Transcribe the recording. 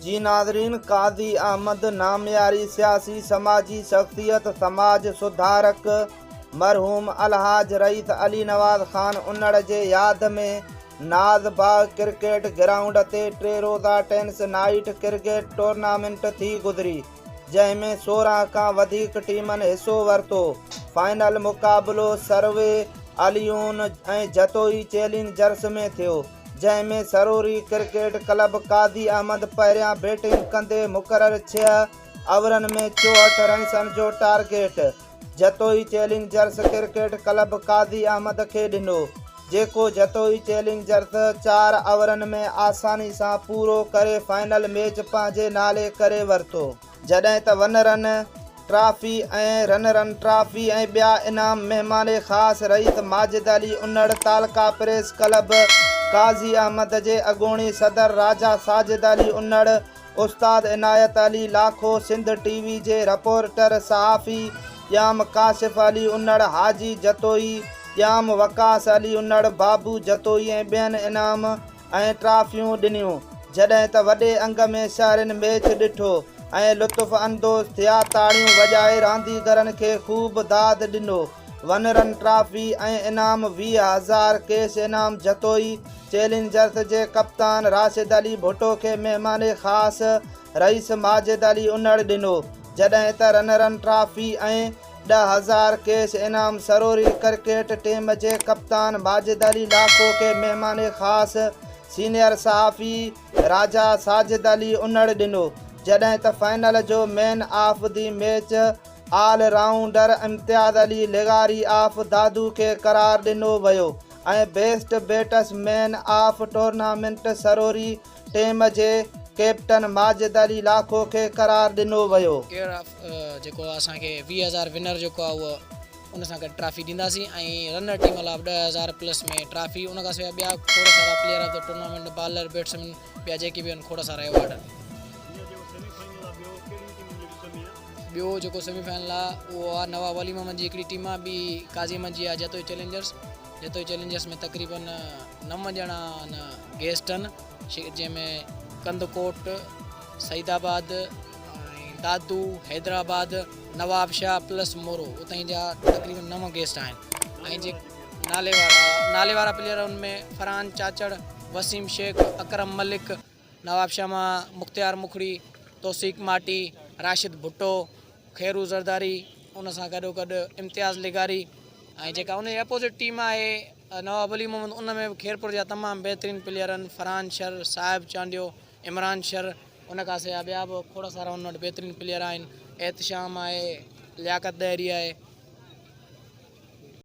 جي ناظرين قاضي احمد نامياري سياسي سماجي شخصيت سماج سڌارڪ مرحوم الحاج رئيس علي نواز خان انڙ جي ياد ۾ ناز باغ ڪرڪيٽ گرائونڊ تي ٽي روزه ٽينس نائيٽ ڪرڪيٽ ٽورنامينٽ ٿي گذري جنهن ۾ 16 کان وڌيڪ ٽيمن حصو ورتو فائنل مقابلو سروي اليون ۽ جتوئي چيلينجرس ۾ ٿيو جنهن ۾ سروري ڪرڪيٽ ڪلب قاضي احمد پهريان بيٽنگ ڪندي مقرر ڇهه اوورن ۾ 64 رنسن جو target Jatoi challengers cricket club Qazi Ahmed کي ڏنو، جيڪو جتوئي چئلينجرز چار اوورن ۾ آساني سان پورو ڪري فائنل ميچ پنهنجي نالي ڪري ورتو. جڏهن ته one run trophy ۽ run run trophy ۽ ٻيا انعام مهمان خاص رئيس ماجد علي انڙ، تعلقه پريس ڪلب قاضي احمد جي اڳوڻي صدر راجا ساجد علي انڙ، استاد عنايت علي لاکو، سنڌ ٽي وي جي رپورٽر صحافي ڄام ڪاشف علي انڙ، حاجي جتوئي، ڄام وقاص علي انڙ، بابو جتوئي ۽ ٻين انعام ۽ ٽرافيون ڏنيون، جڏهن ته وڏي انگ ۾ شهرين ميچ ڏٺو ۽ لطف اندوز ٿيا، تاڙيون وڄائي رانديگرن کي خوب داد ڏنو. ون رن ٽرافي ۽ انعام 20,000 ڪيش انعام جتوئي چئلينجرز جي ڪپتان راشد علي ڀٽو کي مهمان خاص رئيس ماجد علي انڙ ڏنو، جڏهن ته رن رن ٽرافي ۽ 10,000 ڪيش انعام سروري ڪرڪيٽ ٽيم جي ڪپتان ماجد علي لاکو کي مهمان خاص سينيئر صحافي راجا ساجد علي انڙ ڏنو، جڏهن ته فائنل جو man of the match all rounder Imtiaz Ali لغاري آف دادو کي قرار ڏنو ويو ۽ best batsman of tournament Sarori team جي ڪئپٽن ماجد علي لاکو کي قرار ڏنو ويو. پليئر آف جيڪو اسان کي 20,000 ونر جيڪو آهي اهو ان سان گڏ ٽرافي ڏينداسين ۽ رنر ٽيم لاء به 10,000 پلس ۾ ٽرافي ان کان سواء ٻيا کوڙ سارا player of the tournament bowler batsman ٻيا جيڪي به آهن کوڙ سارا ايوارڊ آهن. ٻيو جيڪو سيمي فائنل آ اهو آ نواب ولي محمد جي هڪڙي ٽيم آ ٻي قاضي احمد جي آ جتوئي چئلينجرس جتوئي چئلينجرس ۾ تقريبن نو ڄڻا آهن گيسٽ آهن جنهن ۾ ڪنڌڪوٽ سعيد آباد ۽ دادو حيدرآباد نواب شاهه پلس مورو اتان جا تقريبن نو گيسٽ آهن ۽ جي نالي وارا نالي وارا پليئر ان ۾ فرحان چاچڙ وسيم شيخ اڪرم ملڪ نوابشاهه مان مختيار مکڙي، توثيق ماٽي، راشد ڀٽو، خيرو زرداري ان سان گڏو گڏ امتياز لغاري ۽ جيڪا ان جي اپوزٽ ٽيم آهي نواب ولي محمد ان ۾ به خيرپور جا تمام بهترين پليئر آهن فرحان شر، صاحب چانڊيو، عمران شر ان کان سواء ٻيا به کوڙ سارا ان وٽ بهترين پليئر آهن احتشام آهي، لياقت ڏهري آهي.